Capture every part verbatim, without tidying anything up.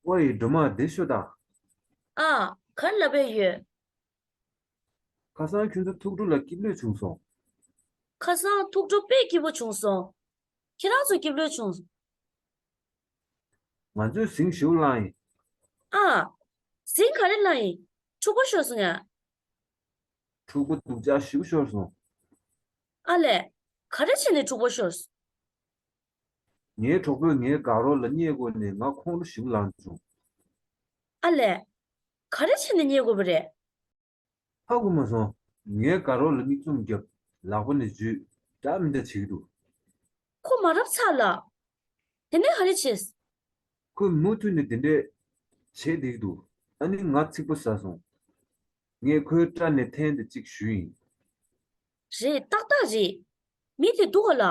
ཝེ། སྒྲོལ་མ། འདིར་ཤོག་དང་། ཨ། ག་རེ་ལབ་པ་ཡོད། ཁ་སང་ཁྱོད་ཚོ་ཐུགས་སྤྲོ་ལ་སྐྱིད་པོ་བྱུང་སོང་། ཁ་སང་ཐུགས་སྤྲོ་དཔེ་སྐྱིད་པོ་བྱུང་སོང་། ཁྱེད་རང་ཚོ་སྐྱིད་པོ་བྱུང་། ང་ཚོས་ཟིང་ཞེ་པོ་བསླངས་ཡིན། ཨ། ཟིང་ག་རེ་བསླངས་ཡིན། འཁྲུག་པ་ཤོར་སོང་ཡ། འཁྲུག་པ་སྡུག་ཅག་ཞེ་པོ་ཤོར་སོང་། ཨ་ལས། ག་རེ་བྱས་ནས་འཁྲུག་པ་ཤོར་སོང་། ངའི་གྲོགས་པོས་ངའི་དགའ་རོགས་ལ་བརྙས་བཀོལ་ནས་ང་ཁོང་ཁྲོ་ཞེ་པོ་ལངས་བྱུང་། ཨ་ལས། ག་རེ་བྱས་ནས་བརྙས་བཀོལ་བ་རེད། ཧ་གོ་མ་སོང་། ངའི་དགའ་རོགས་ལ་མིག་བཙུམ་བརྒྱབ། ལག་པ་ནས་འཇུས། འདྲ་མི་འདྲ་བྱེད་ཀྱི་འདུག་ཁོ་མ་རབས་ཚ་ལ། དེ་ནས་ག་རེ་བྱས། ཁོས་མུ་མཐུད་ནས་དེ་འདྲས་བྱས་བསྡད་ཀྱི་འདུག་ཨ་ནི་ང་ཚིག་པ་ཟ་སོང་། ངས་ཁོའི་སྐྲ་ནས་འཐེན་ཏེ་གཅིག་གཞུས་ཡིན། རེད། ཏག་ཏག་རེད། མི་དེ་སྡུག་ག་ལ།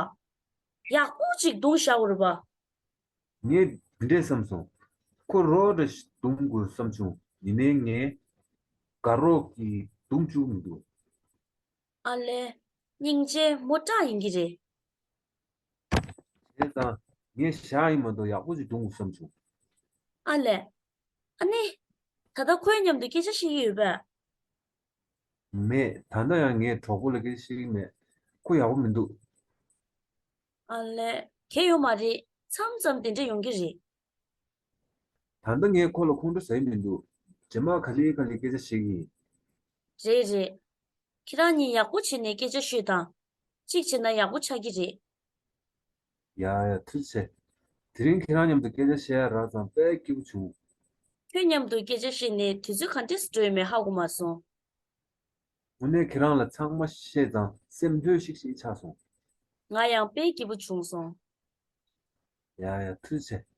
ཡག་པོ་ཅིག་བརྡུངས་བཞག་པ་རེད་པ། ངས་འདི་འདྲས་བསམ་སོང་། ཁོ་རོགས་འདྲ་ཞིག་བརྡུང་དགོས་བསམ་བྱུང་། ཡིན་ནའི་ངས་དགའ་རོགས་ཀྱིས་བརྡུང་བཅུག་མི་འདུག་ཨ་ལས། སྙིང་རྗེ་མོ་སྐྲག་ཡིན་གྱི་རེད། བྱས་ཙང་ངས་བཞག་ཡིན་མ་གཏོགས་ཡག་པོ་ཞིག་བརྡུང་དགོས་བསམ་བྱུང་། ཨ་ལས། ཨ་ནི། ད་ལྟ་ཁོའི་མཉམ་དུ་སྐད་ཆ་བཤད་ཀྱི་ཡོད་པས། མེད། ད་ལྟ་ཡང་ངས་གྲོགས་པོ་ལ་སྐད་ཆ་བཤད་ཀྱི་མེད། ཁོ་ཡག་པོ་མི་འདུག་ཨ་ལས། གལ་ཡོད་མ་རེད། མཚམས་མཚམས་དེ་འདྲ་ཡོང་གི་རེད། ད་ལྟ་ངས་ཁོ་ལ་ཁོང་ཁྲོ་ཟ་ཡི་མི་འདུག་རྗེས་མ་ག་ལེ་ག་ལེ་སྐད་ཆ་བཤད་ཀྱི་ཡིན། རེད་རེད། ཁྱེད་རང་གཉིས་ཡག་པོ་བྱས་ནས་སྐད་ཆ་ཤོད་དང་། གཅིག་བྱས་ན་ཡག་པོ་ཆགས་ཀྱི་རེད། ཡ་ཡ། ཐུགས་རྗེ་ཆེ། དེ་རིང་ཁྱེད་རང་མཉམ་དུ་སྐད་ཆ་བཤད་ཡ་རག་ཙང་དཔེ་སྐྱིད་པོ་བྱུང་། ཁྱོད་མཉམ་དུ་སྐད་ཆ་བཤད་ནས་དུས་ཚོད་ག་འདྲས་སུ་འགྲོ་ཡོད་མེད་ཧ་གོ་མ་སོང་། དངོས་གནས་ཁྱེད་རང་ལ་ཚང་མ་བཤད་ཙང་སེམས་ལྷོད་ཤིག་ཤིག་ཆགས་སོང་། ང་ཡང་དཔེ་སྐྱིད་པོ་བྱུང་སོང་། ཡ་ཡ། ཐུགས་རྗེ་ཆེ།